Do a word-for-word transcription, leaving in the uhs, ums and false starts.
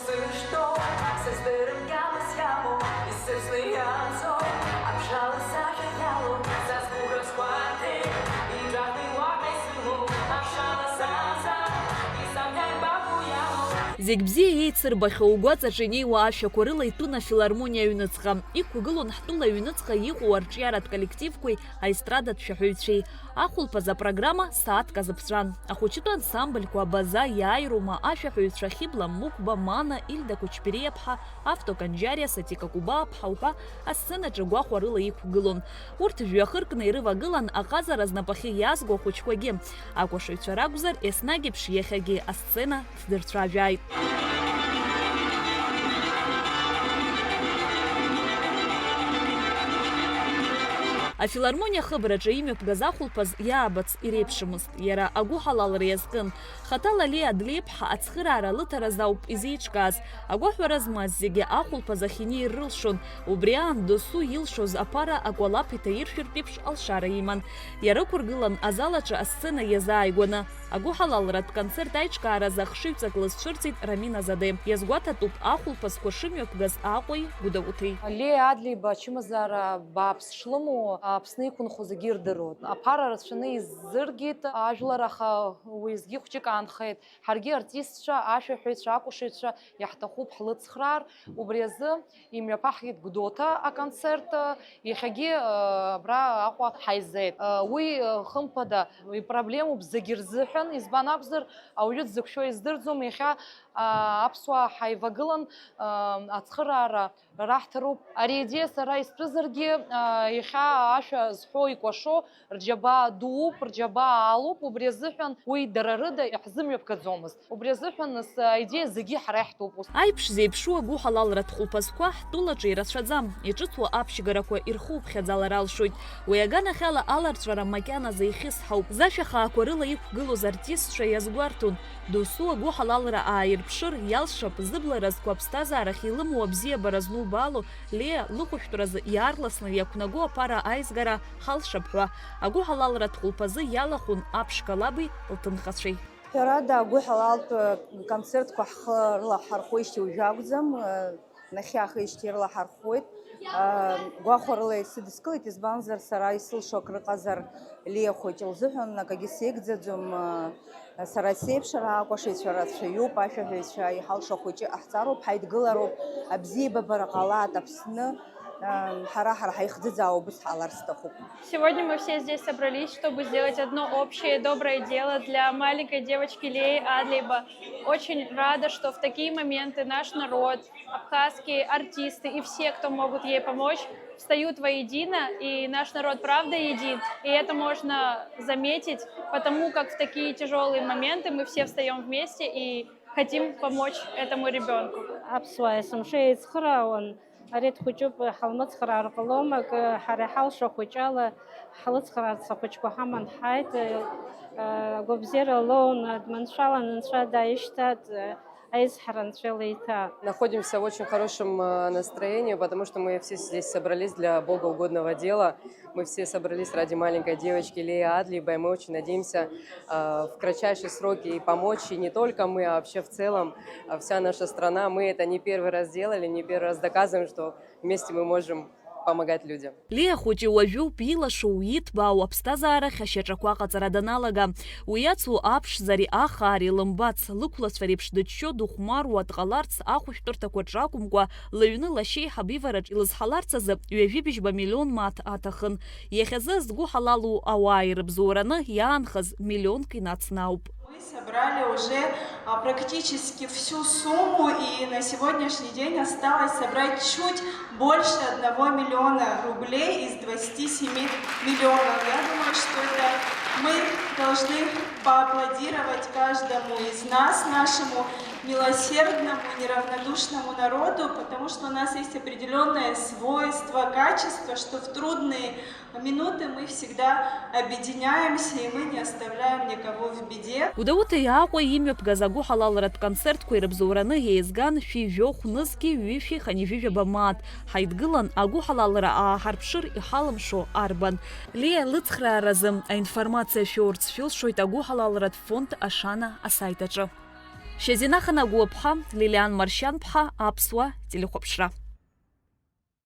Сышәҭоу, сыздырам гьама сиамоу, исыцны иаанхо, аԥшалас сашәа иалоу, са сгәыӷра сгәарҭеит, иҿаҳәеит уаҟа исымоу, аԥшалас саанхо, исамҳәар бакәу иалоу. Зегь бзиа еицырбахьоу, угәаҵаҿы инеиуа ашәақәа рыла итәын афилармониа аҩныҵҟа. Иқәгылон ҳтәыла аҩныҵҟа иҟоу арҿиаратә коллективқәеи аестрадатә шәаҳәаҩцәеи. Ахәылԥаз апрограмма сааҭк азыԥҵәан. Ахәыҷытәы ансамбльқәа Абаза, Иааирума, ашәаҳәаҩцәа Хьыбла, Мықәба, Мана, Ильда Кәычбериаԥҳа, Авто Канџьариа, Сатика Кәыбааԥҳа уҳәа асценаҿы гәахәарыла иқәгылон. Урҭ жәҩахыркны ирывагылан аҟазара знапахьы иазго ахәыҷқәагьы. Акәашаҩцәа ракәзар, еснагь еиԥш иахьагьы асцена ҭдырцәажәааит. Афилармониа ахыбраҿы имҩаԥгаз ахәылԥаз иаабац иреиԥшымызт. Иара агәыҳалалра иазкын. Хаҭала Леа Адлеиԥҳа ацхыраара лыҭараз ауп изеиҿкааз. Агәаҳәара змаз зегьы ахәылԥаз ахь инеир рылшон. Убри аан досу илшоз аԥара акәалаԥ иҭаиршәыртә еиԥш алшара иман. Иара ықәыргылан азал аҿы асцена иазааигәаны. Агәыҳалалратә концерт аиҿкааразы ахшыҩҵак лызцәырҵит Рамина Заде. Иазгәаҭатәуп ахәылԥазқәа шымҩаԥгаз Аҟәеи Гәдоуҭеи. Леа Адлеиба ачымазаара бааԥс шлымоу Аԥсны иқәынхо зегьы ирдыруеит. Аԥара рацәаны изыргеит ажәлар, аха уеизгьы хәҷык аанхеит. Ҳаргьы артистцәа, ашәаҳәаҩцәа, акәашаҩцәа иаҳҭахуп ҳлыцхраар. Убри азы имҩаԥаҳгеит Гәдоуҭа аконцерт, иахьагьы, э, абра Аҟәа ҳаизеит. Э, уи, э, хымԥада, ипроблемоуп зегьы рзыҳәан, избан акәзар, ауаҩы дзықәшәо издырӡом, иахьа, а, аԥсуаа ҳаивагылан, а, ацхыраара раҳҭароуп. Ари аидеиа сара истәызаргьы, а, иахьа ашәа зҳәо икәашо рџьабаа дууп, рџьабаа алоуп, убри азыҳәан уи дара рыда иаҳзымҩаԥгаӡомызт. Убри азыҳәан нас аидеиа зегьы ҳара иаҳтәуп ус. Аиԥш зеиԥшу агәыҳалалратә хәылԥазқәа ҳтәылаҿы ирацәаӡам, иҿыцу аԥшьгарақәа ирхуԥхьаӡалар алшоит. Уи аганахьала аларҵәара макьаназы ихьысҳауп. Зашәа хаақәа рыла иқәгылоз артистцәа иазгәарҭон, досу агәыҳалалра ааирԥшыр, иалшап, зыбла разқәа аԥсҭазаарахь илымоу абзиабара знубаало Леа лыхәышәтәразы иаарласны иақәнаго аԥара аизгара ҳалшап ҳәа. Агәыҳалалратә хәылԥазы иалахәын аԥшқа лаби лҭынхацәеи. Ҳәарада, агәыҳалалтә концертқәа ҳхы рылаҳархәеижьҭеи уажәы акәӡам, нахьхьи аахижьҭеи ирылаҳархәуеит. Гәахәарыла исыдыскылеит, избанзар, сара исылшо акрыҟазар, Лиа хәыҷ лзыҳәан акагьы сеигӡаӡом. Сара сеиԥш ара акәашаҩцәа рацәаҩуп, ашәаҳәаҩцәа иҳалшо ахәыҷы ҟаҳҵароуп, ҳаидгылароуп, абзиабабара ҟалааит Аԥсны. Ам, ҳара, ҳара ҳаихӡыӡаауа убыс ҳҟалар сҭахуп. Сегодня мы все здесь собрались, чтобы сделать одно общее доброе дело для маленькой девочки Леи Адлеба. Очень рада, что в такие моменты наш народ, абхазские артисты и все, кто могут ей помочь, встают воедино, и наш народ правда един, и это можно заметить, потому как в такие тяжелые моменты мы все встаём вместе и хотим помочь этому ребёнку. Аԥсуаа есымша еицхыраауан, ари дхәыҷуп, ҳалмыцхраар ҟалом, акы, ҳара иҳалшо ахәыҷала ҳлыцхраарц ахәыҷқәа ҳаман ҳааит, агәабзиара лоуны дманшәалан, Анцәа дааишьҭааит, аизҳара Анцәа илеиҭааит. Находимся в очень хорошем, э, настроении, потому что мы все здесь собрались для богоугодного дела. Мы все собрались ради маленькой девочки Леи Адлибой. Мы очень надеемся, э, в кратчайшие сроки и помочь, и не только мы, а вообще в целом, э, вся наша страна. Мы это не первый раз делали, не первый раз доказываем, что вместе мы можем помогать людям. Лиа хәыҷы уажәоуп илашоу, иҭбаау аԥсҭазаарахь ашьаҿақәа аҟаҵара даналага. Уи иацу аԥшӡари ахаари лымбац, лықәлацәа реиԥш дыччо, дыхәмаруа дҟаларц ахәышәтәырҭақәа рҿы акәымкәа, лыҩны лашьеиҳаб ивараҿ илызҳаларц азы ҩажәи быжьба миллион мааҭ аҭахын. Иахьазы згәы ҳалалу ауаа ирыбзоураны иаанхаз миллионк инацны ауп. Мы собрали уже, а, практически всю сумму, и на сегодняшний день осталось собрать чуть больше одного миллиона рублей из двадцати семи миллионов. Я думаю, что это мы должны поаплодировать каждому из нас, нашему милосердному, неравнодушному народу, потому что у нас есть определённое свойство, качество, что в трудные минуты мы всегда объединяемся, и мы не оставляем никого в беде. Гәдоуҭа Аҟәа имҩаԥгаз агәыҳалалратә концертқәа ирыбзоураны еизган шәи жәохә нызқьи ҩышәи хынҩажәижәаба мааҭ. Ҳаидгылан агәыҳалалра ааҳарԥшыр иҳалымшо арбан. Лиа лыцхрааразы аинформациа шәоурц шәылшоит агәыҳалалратә фонд Ашана асайт аҿы. Шьазина Ханагәлаԥҳа, Лилиан Маршьанԥҳа, Аԥсуа телехәаԥшра.